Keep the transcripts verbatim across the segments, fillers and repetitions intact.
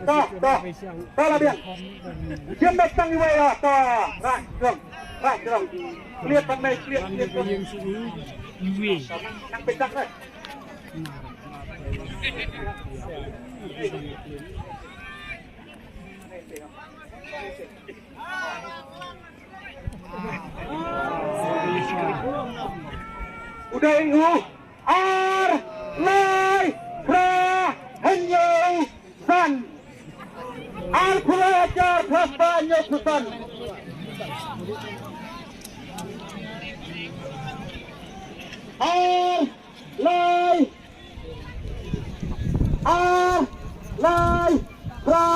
Ta, ta. Ta la biang. Jiem da tang iwei la, ta. Rai, jrong. Rai, jrong. Kliat pat mei, kliat, kliat pat. Nang pyndak, eh. U dei u ar lai phra hynñiew san. Ar phew lai hajar phra spah hynñiew phew san. Ar lai, ar lai phra.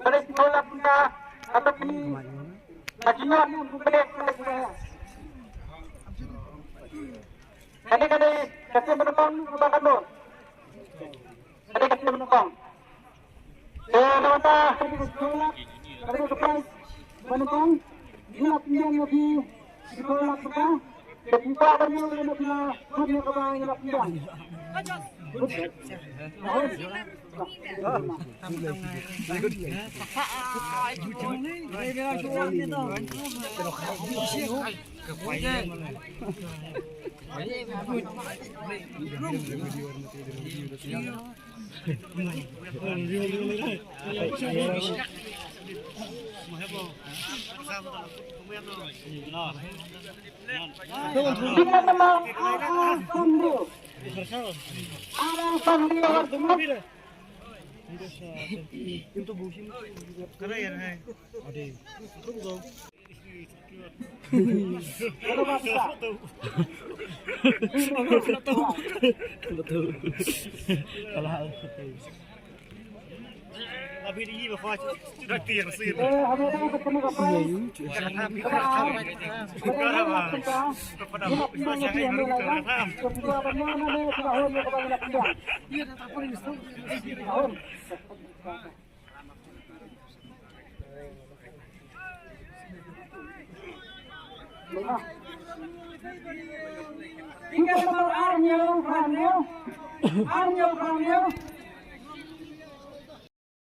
Balik sekolah kita, atau di Haji Nur, balik sekolah kita. Kade kade, kade menepang, menepang kamu. Kade kade menepang. Te nangta kade ka sekolah, kade ka sekolah menepang. Ina pinjam lagi sekolah kita. Te kita kami lagi nak kena kami kebang ina pinjam. Tiket nombor ar hynñiew phra hynñiew. Ar hynñiew phra hynñiew.